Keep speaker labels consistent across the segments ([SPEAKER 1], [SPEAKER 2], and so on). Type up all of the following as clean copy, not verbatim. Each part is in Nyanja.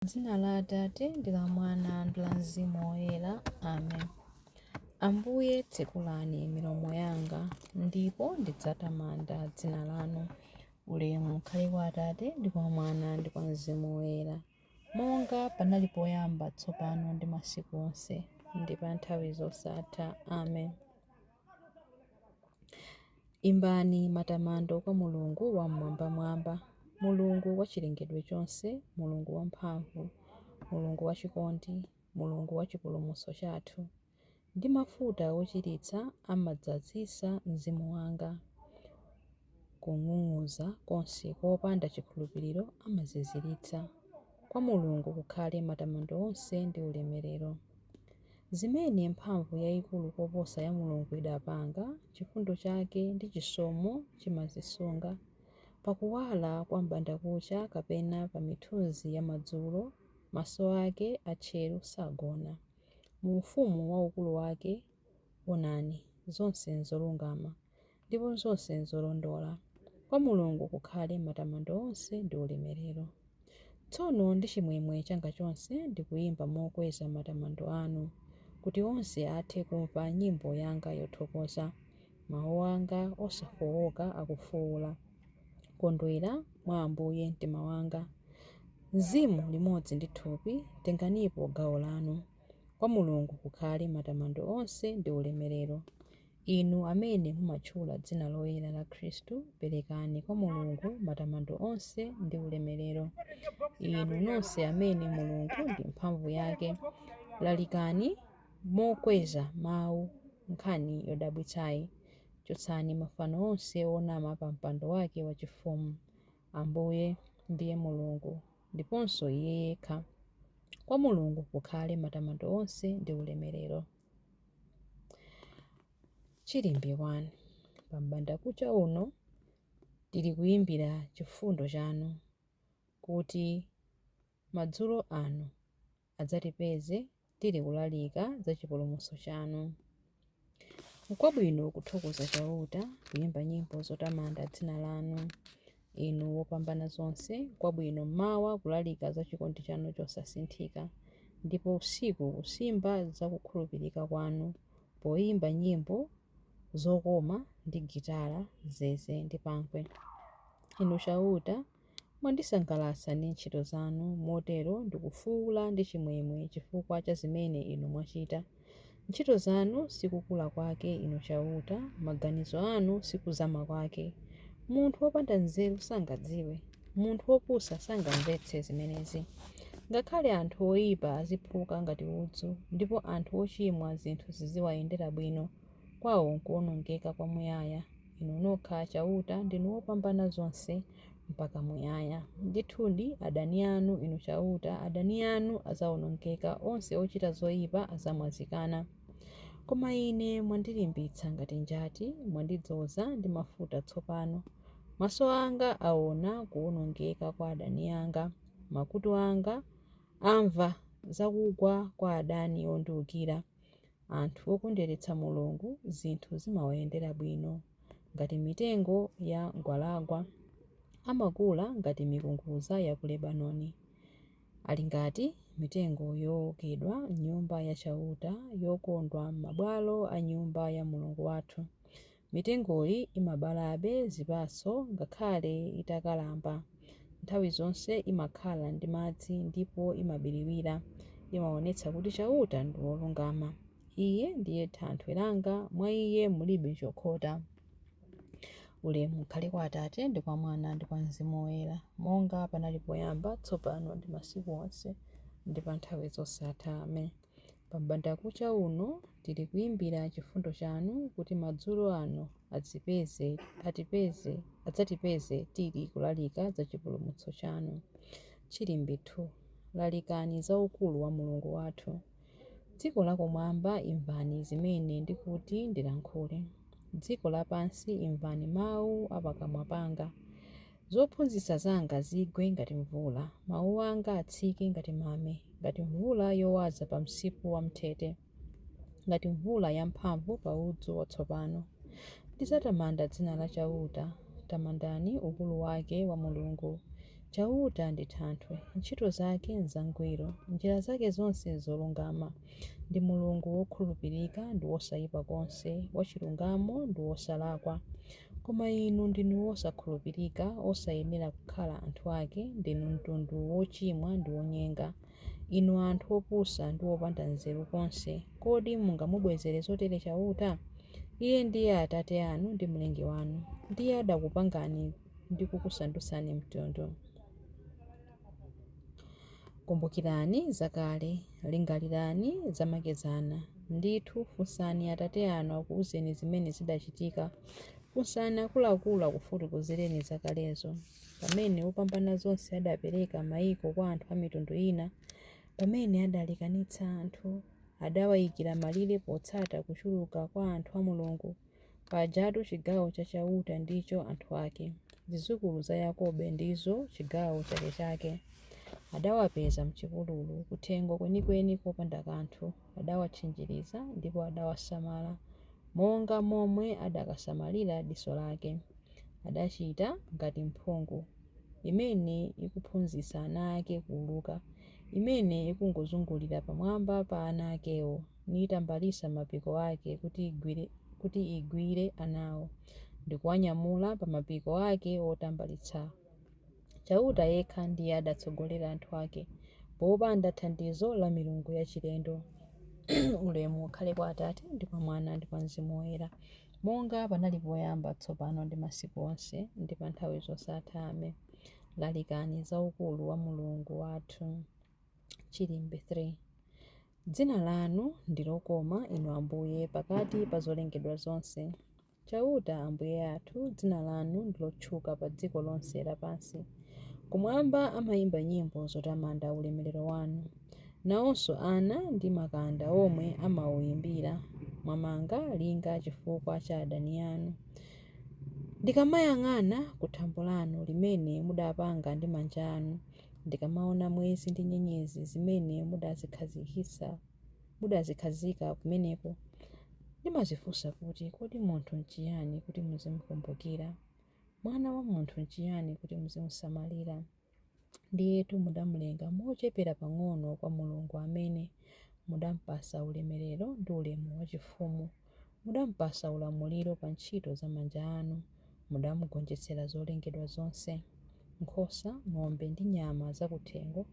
[SPEAKER 1] M'dzina la Atate, ndi la Mwana, ndi la Mzimu Woyera. Amen. Ambuye, tsekulani milomo yanga, ndipo ndidzatamanda dzina lanu. Ulemu ukhale kwa Atate, ndi kwa Mwana, ndi kwa Mzimu Woyera, monga panali poyamba, tsopano, ndi masiku onse, ndi pa nthawi zosatha. Amen. Imbani matamando kwa Mulungu Wam'mwambamwamba, Mulungu wa chilengedwe chonse, Mulungu wamphamvu, Mulungu wachikondi, Mulungu wa chipulumutso chathu. Ndi mafuta ochiritsa amadzazitsa mzimu wanga. Kung'ung'udza konse kopanda chikhulupiriro amaziziritsa. Kwa Mulungu kukhale matamando onse ndi ulemerero. Zimene mphamvu yaikulu koposa ya Mulungu idapanga, chifundo chake ndi chisomo chimazisunga. Pa kuwala kwa m'bandakucha kapena pa mithunzi ya madzulo, maso ake atcheru sagona. Mu ufumu wa ukulu wake, onani, zonse nzolungama, ndipo zonse nzolondola. Kwa Mulungu kukhale matamando onse ndi ulemerero. Tsono ndi chimwemwe changa chonse ndikuyimba mokweza matamando anu, kuti onse athe kumva nyimbo yanga yothokoza. Mawu anga osafowoka akufuwula, Kondwera mwa Ambuye mtima wanga. Mzimu limodzi ndi thupi, tenganipo gawo lanu. Kwa Mulungu kukhale matamando onse ndi ulemerero. Inu amene mumatchula dzina loyera la Khristu, perekani kwa Mulungu matamando onse ndi ulemerero. Inu nonse amene Mulungu ndi mphamvu yake, lalikani mokweza mawu nkhani yodabwitsayi. Chotsani mafano onse onama pa mpando wake wachifumu. Ambuye ndiye Mulungu, ndiponso Iye yekha. Kwa Mulungu kukhale matamando onse ndi ulemerero. Chilimbi 1. Pa m'bandakucha uno tili kuyimbira chifundo chanu, kuti madzulo ano adzatipeze tili kulalika za chipulumutso chanu. Nkwabwino kuthokoza Chauta, kuyimba nyimbo zotamanda dzina lanu, Inu Wopambanazonse. Nkwabwino m'mawa kulalika za chikondi chanu chosasinthika, ndipo usiku kusimba za kukhulupirika kwanu, poimba nyimbo zokoma ndi gitala, zeze ndi pangwe. Inu Chauta, mwandisangalatsa ndi ntchito zanu, motero ndikufuula ndi chimwemwe chifukwa cha zimene Inu mwachita. Ntchito zanu si kukula kwake, Inu Chauta, maganizo anu si kuzama kwake! Munthu wopanda nzeru sangadziwe, munthu wopusa sangamvetse zimenezi. Ngakhale anthu oipa aziphuka ngati udzu, ndipo anthu ochimwa zinthu ziziwayendera bwino, kwao nkuwonongeka kwamuyaya. Inu nokha Chauta ndinu Wopambanazonse mpaka muyaya. Ndithudi, adani anu, Inu Chauta, adani anu adzaonongeka, onse ochita zoipa adzamwazikana. Koma ine mwandilimbitsa ngati njati, mwandidzoza ndi mafuta tsopano. Maso anga aona kuwonongeka kwa adani anga, makutu anga amva za kugwa kwa adani ondiwukira. Anthu okondweretsa Mulungu zinthu zimawayendera bwino. Ngati mitengo ya mgwalangwa, amakula ngati mikungudza ya ku Lebanoni. Ali ngati mitengo yookedwa m'Nyumba ya Chauta, yokondwa m'mabwalo a Nyumba ya Mulungu wathu. Mitengoyi imabalabe zipatso ngakhale itakalamba. Nthawi zonse imakhala ndi madzi ndipo imabiriwira. Imaonetsa kuti Chauta ndi wolungama. Iye ndiye thanthwe langa, mwa Iye mulibe chokhota. Ulemu ukhale kwa Atate, ndi kwa Mwana, ndi kwa Mzimu Woyera, monga panali poyamba, tsopano, ndi masiku onse, ndi pa nthawi zosatha. Amen. Pa m'bandakucha uno tili kuimbira chifundo chanu, kuti madzulo ano adzipeze, atipeze, adzatipeze tili kulalika za chipulumutso chanu. Chilimbi 2. Lalikani za ukulu wa Mulungu wathu. Dziko lakumwamba imvani zimene ndikuti ndilankhule. Dziko lapansi imvani mawu a pakamwa panga. Zophunzitsa zanga zigwe ngati mvula, mawu anga atsike ngati mame, ngati mvula yowaza pa msipu wamthete, ngati mvula yamphamvu pa udzu watsopano. Ndidzatamanda dzina la Chauta. Tamandani ukulu wake wa Mulungu. Chauta ndi Thanthwe, ntchito zake nzangwiro, njira zake zonse nzolungama. Ndi Mulungu wokhulupirika ndi wosaipa konse, wachilungamo ndi wosalakwa. Koma inu ndinu osakhulupirika, osayenera kukhala anthu ake, ndinu mtundu wochimwa ndi wonyenga. Inu anthu opusa ndi opanda nzeru konse, kodi mungamubwezere zotere Chauta? Iye ndiye Atate anu ndi Mlengi wanu, ndiye adakupangani ndi kukusandutsani mtundu. Kumbukirani zakale, lingalirani zamakedzana. Ndithu, funsani atate anu akuuzeni zimene zidachitika, funsani akuluakulu akufotokozereni zakalezo. Pamene Wopambanazonse adapereka maiko kwa anthu a mitundu ina, pamene adalekanitsa anthu, adawaikira malire potsata kuchuluka kwa anthu a Mulungu. Pajatu chigawo cha Chauta ndicho anthu ake, zidzukulu za Yakobe ndizo chigawo chakechake. Adawapeza m'chipululu, kuthengo kwenikweni kopanda kanthu. Adawatchinjiriza ndipo adawasamala, monga momwe adakasamalira diso lake. Adachita ngati mphungu imene ikuphunzitsa ana ake kuuluka, imene ikungozungulira pamwamba pa ana akewo, nitambalitsa mapiko ake kuti igwire anawo, ndi kuwanyamula pa mapiko ake otambalitsawo. Chauta yekha ndiye adatsogolera anthu ake, popanda thandizo la milungu yachilendo. Ulemu ukhale kwa Atate, ndi kwa Mwana, ndi kwa Mzimu Woyera, monga panali poyamba, tsopano ndi masiku onse, ndi pa nthawi zosatha. Amen. Lalikani za ukulu wa Mulungu wathu. Chilimbe 3. Dzina lanu ndi lokoma, Inu Ambuye, pakati pa zolengedwa zonse. Chauta Ambuye athu, dzina lanu ndi lotchuka pa dziko lonse lapansi. Kumwamba amayimba nyimbo zotamanda ulemerero wanu. Nawonso ana ndi makanda omwe amawuyimbira. Mwamanga linga chifukwa cha adani anu. Ndikamayang'ana ku thambo lanu limene mudapanga ndi manja anu, ndikamaona mwezi ndi nyenyezi zimene mudazikhazika kumeneko, ndimadzifunsa kuti, kodi munthu nchiyani kuti muzimukumbukira? Mwana wa munthu nchiyani kuti muzimusamalira? Ndiyetu mudamulenga mochepera pang'ono kwa Mulungu amene mudampatsa ulemerero ndi ulemu wachifumu. Mudampatsa ulamuliro pa ntchito za manja anu, mudamugonjetsera zolengedwa zonse. Nkhosa, ng'ombe ndi nyama zakuthengo,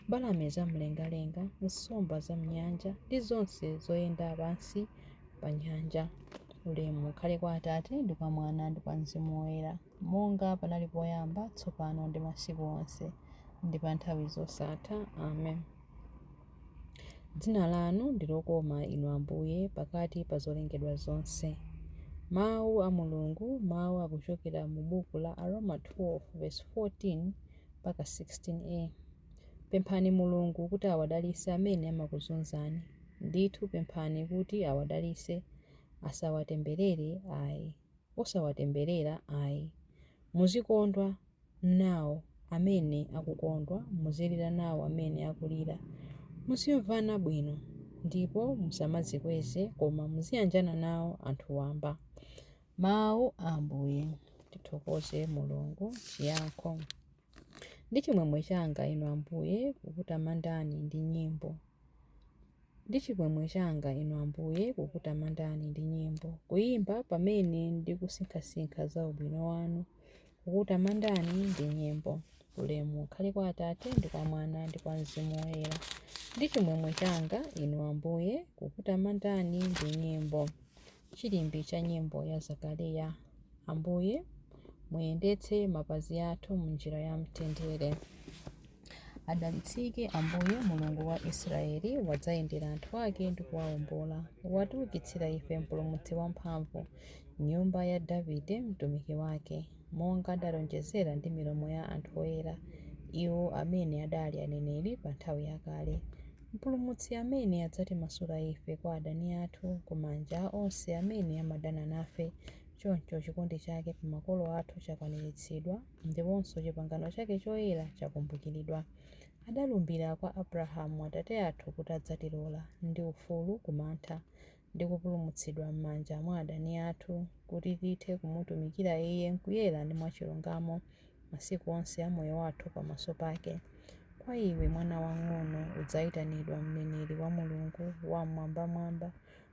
[SPEAKER 1] mbalame zamlengalenga, nsomba zam'nyanja ndi zonse zoyenda pansi pa nyanja. Ulemu ukhale kwa Atate ndi kwa Mwana ndi kwa Mzimu Woyera, monga panali poyamba, tsopano ndi masiku onse, ndi pa nthawi zosatha. Amen. Dzina lanu ndi lokoma, Inu Ambuye, pakati pa zolengedwa zonse. Mawu a Mulungu. Mawu akuchokera mu buku la Aroma 12 verse 14 mpaka 16a. Pemphani Mulungu kuti awadalitse amene amakuzunzani. Ndithu pemphani kuti awadalitse, asawatemberere ayi. Osawatemberera ayi. Muzikondwa nawo amene akukondwa, muzilira nawo amene akulira. Muzimvana bwino ndipo musamadzikweze, koma muziyanjana nawo anthu wamba. Mawu a Ambuye. Tithokoze Mulungu. Chiyankho. Ndi chimwemwe changa, Inu Ambuye, kukutamandani ndi nyimbo. Ndi chimwemwe changa, Inu Ambuye, kukutamandani ndi nyimbo, kuyimba pamene ndikusinkhasinkha za ubwino wanu, kukutamandani ndi nyimbo. Ulemu ukhale kwa Atate ndi kwa Mwana ndi kwa Mzimu Woyera. Ndi chimwemwe changa, Inu Ambuye, kukutamandani ndi nyimbo. Chilimbi cha nyimbo ya Zakariya. Ambuye, muyendetse mapazi athu m'njira ya mtendere. Adalitsike Ambuye Mulungu wa Israeli, wadzayendera anthu ake ndi kuwawombola. Watiukitsira ife Mpulumutsi wamphamvu, nyumba ya Davide mtumiki wake, monga adalonjezera ndi milomo ya anthu oyera, iwo amene adali aneneri pa nthawi yakale. Mpulumutsi amene adzatimasula ife kwa adani athu, ku manja a onse amene amadana nafe. Choncho chikondi chake pa makolo athu chakwaniritsidwa, ndiponso chipangano chake choyera chakumbukiridwa. Adalumbira kwa Abrahamu atate athu kuti adzatilola ndi ufulu kumantha, ndi kupulumutsidwa m'manja mwa adani athu, kuti tithe kumutumikira Iye m'kuyera ndi mwachilungamo. masiku onse a moyo wathu pamaso pake. Kwa iwe, mwana wamng'ono, udzayitanidwa mneneri wa Mulungu Wam'mwambamwamba,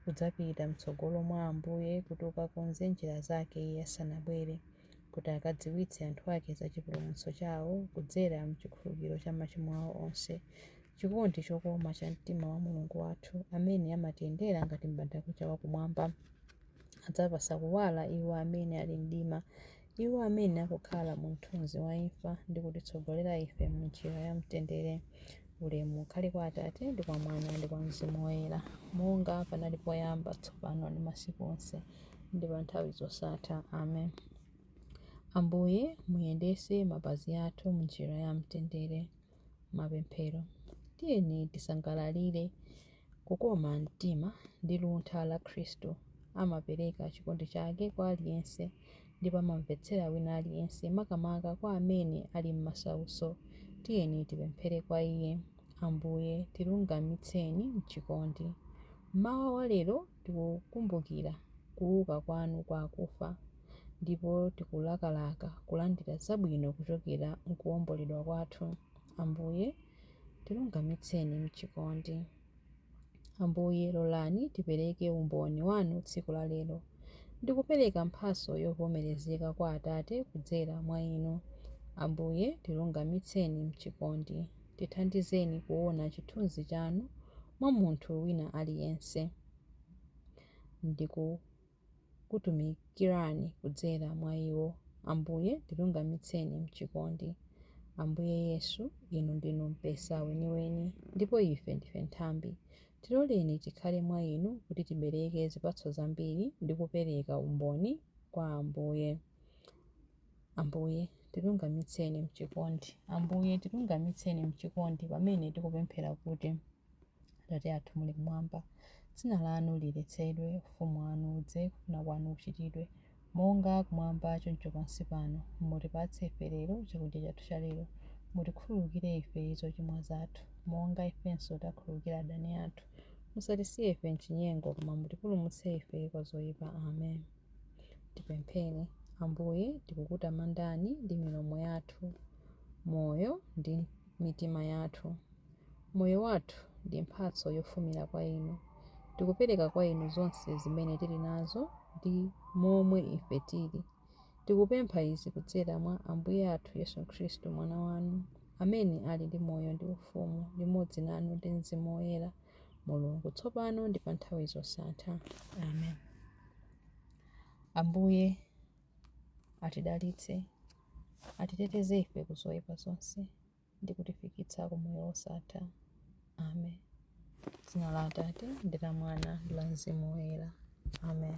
[SPEAKER 1] udzapita m'tsogolo mwa Ambuye kuti ukakonze njira zake Iye asanabwere, kuti akadziwitse anthu ake za chipulumutso chawo kudzera m'chikhululukiro cha machimo awo onse. Chikondi chokoma cha mtima wa Mulungu wathu, amene amatiyendera ngati m'bandakucha wakumwamba, adzapatsa kuwala iwo amene ali mdima, iwo amene akukhala mu mthunzi wa imfa, ndi kutitsogolera ife m'njira ya mtendere. Ulemu ukhale kwa Atate, ndi kwa Mwana, ndi kwa Mzimu Woyera, monga panali poyamba, tsopano, ndi masiku onse, ndi pa nthawi zosatha. Amen. Ambuye, muyendetse mapazi athu m'njira ya mtendere. Mapemphero. Tiyeni tisangalalire kukoma mtima ndi luntha la Khristu. Amapereka chikondi chake kwa aliyense ndipo amamvetsera wina aliyense, makamaka kwa amene ali m'masautso. Tiyeni tipemphere kwa Iye. Ambuye, tilungamitseni m'chikondi. Mmawa wa lero tikukumbukira kuuka kwanu kwa akufa ndipo tikulakalaka kulandira zabwino kuchokera m'kuwomboledwa kwathu. Ambuye, tilungamitseni m'chikondi. Ambuye, lolani tipereke umboni wanu tsiku la lero ndi kupereka mphatso yovomerezeka kwa Atate kudzera mwa inu. Ambuye, tilungamitseni m'chikondi. Tithandizeni kuona chithunzi chanu mwa munthu wina aliyense ndi kukutumikirani kudzera mwa iwo. Ambuye, tilungamitseni m'chikondi. Ambuye Yesu, inu ndinu mpesa weniweni ndipo ife ndife nthambi. Tiloleni tikhale mwa inu kuti tibereke zipatso zambiri ndi kupereka umboni kwa Ambuye. Ambuye, tilungamitseni m'chikondi. Ambuye, tilungamitseni m'chikondi pamene tikupemphera kuti: Atate athu muli kumwamba, dzina lanu liyeretsedwe, ufumu wanu udze, kufuna kwanu kuchitidwe, monga kumwamba choncho pansi pano. Mutipatse ife lero chakudya chathu cha lero. Mutikhululukire ife zochimwa zathu, monga ifenso takhululukira adani athu. Musatisiye ife m'chinyengo, koma mutipulumutse ife kwa zoyipa. Amen. Tipemphere. Ambuye, tikukutamandani ndi milomo yathu, moyo ndi mitima yathu. Moyo wathu ndi mphatso yofumira kwa inu. Tikupereka kwa inu zonse zimene tili nazo ndi momwe ife tili. Tikupempha izi kudzera mwa Ambuye athu Yesu Khristu, Mwana wanu, amene ali ndi moyo ndi ufumu limodzi nanu ndi Mzimu Woyera, Mulungu, tsopano ndi pa nthawi zosatha. Amen. Ambuye atidalitse, atiteteze ife ku zoyipa zonse ndi kutifikitsa ku moyo wosatha. Amen. Dzina la Atate ndi la Mwana ndi la Mzimu Woyera. Amen.